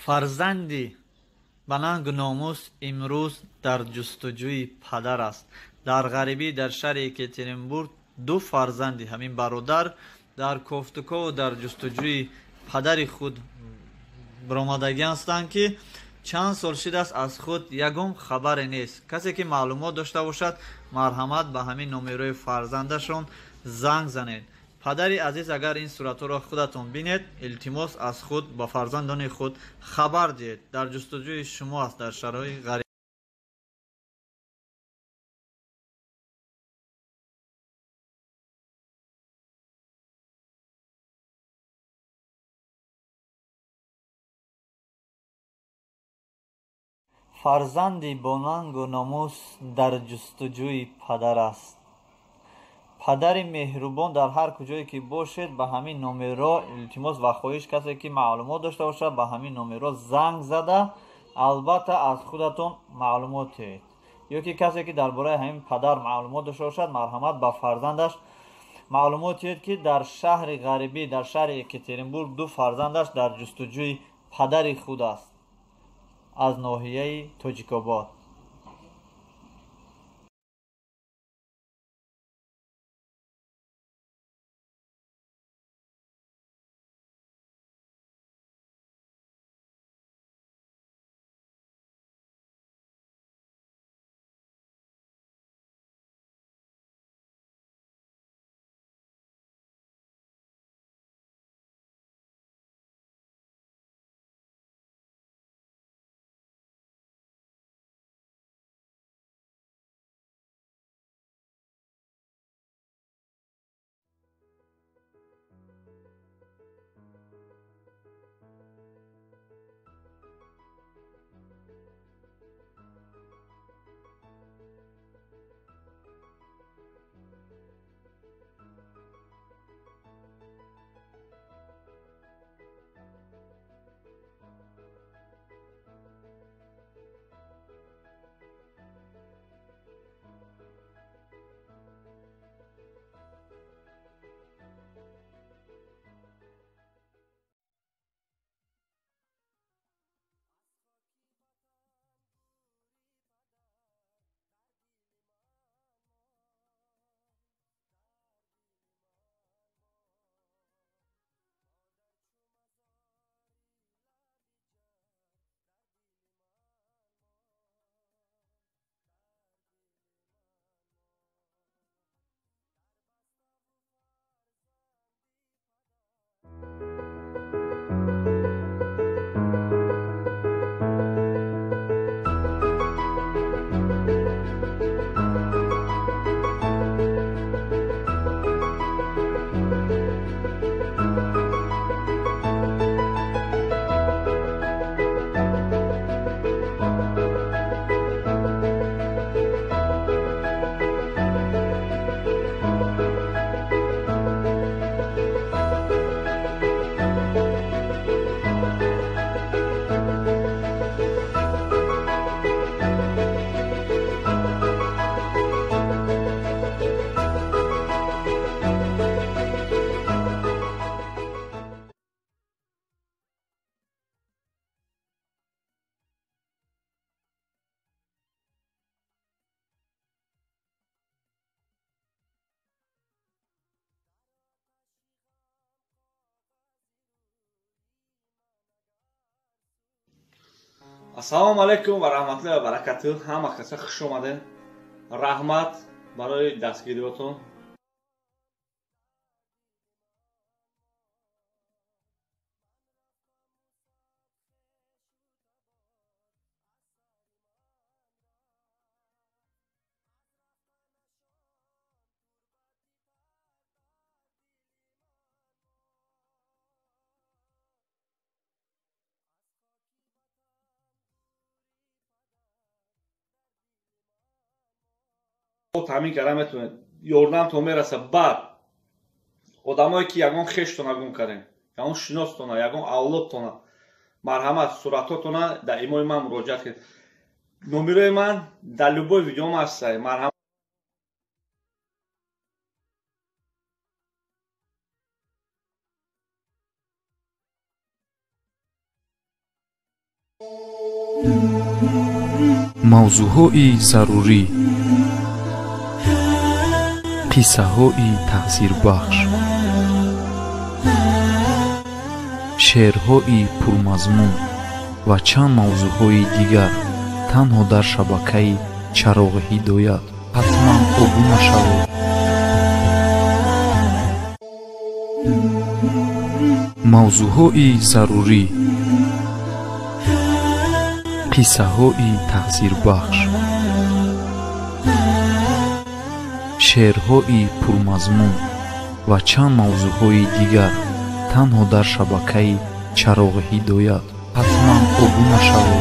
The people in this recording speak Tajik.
Фарзанди ба нангу номус имрӯз дар ҷустуҷӯи падар аст. Дар ғарибӣ дар шаҳри Екатеринбург ду фарзанди ҳамин бародар дар кофтукову дар ҷустуҷӯи падари худ баромадагӣ ҳастанд, ки чанд сол шидааст аз худ ягон хабаре нест. Касе ки маълумот дошта бошад, марҳамат ба ҳамин номерои фарзандашон занг занед. Падари азиз, агар ин суратҳоро худатон бинед, илтимос аз худ ба фарзандони худ хабар диҳед. Дар ҷустуҷӯи шумо аст дар шаҳрҳои ғариб. Фарзанди бо нангу номус дар ҷустуҷӯи падар аст. Падари меҳрубон, дар ҳар куҷое ки бошед, ба ҳамин номерро илтимос ва хоҳиш, касе ки маълумот дошта бошад, ба ҳамин номерро занг зада, албатта аз худатон маълумот диҳед. Ё ки касе ки дар бораи ҳамин падар маълумот дошта бошад, марҳамат ба фарзандаш маълумот диҳед, ки дар шаҳри ғарибӣ, дар шаҳри Екатеринбург ду фарзандаш дар ҷустуҷӯи падари худ аст аз ноҳияи Тоҷикобод. Ассалому алайкум ва раҳматуллоҳи ва баракатуҳ. Ҳама каса хуш омадед. Раҳмат барои дастгириётон. Таъмин карда метавонед, ёрдамтон мераса. Баъд одамое ки ягон хештона гум кардем, ягон шиностона, ягон авлодтона, марҳамат, суратҳотона дар имои ман муроҷиат кунед. Номерои ман дар любой видеом ҳаст. Марҳамат. Мавзӯъҳои зарурӣ, қиссаҳои таъсирбахш, шеърҳои пурмазмун ва чанд мавзӯъҳои дигар танҳо дар шабакаи Чароғи Ҳидоят. Ҳатман обуна шавед. Мавзӯъҳои зарурӣ, қиссаҳои таъсирбахш, шеърҳои пурмазмун ва чанд мавзӯъҳои дигар танҳо дар шабакаи Чароғи Ҳидоят. Ҳатман обуна шавед.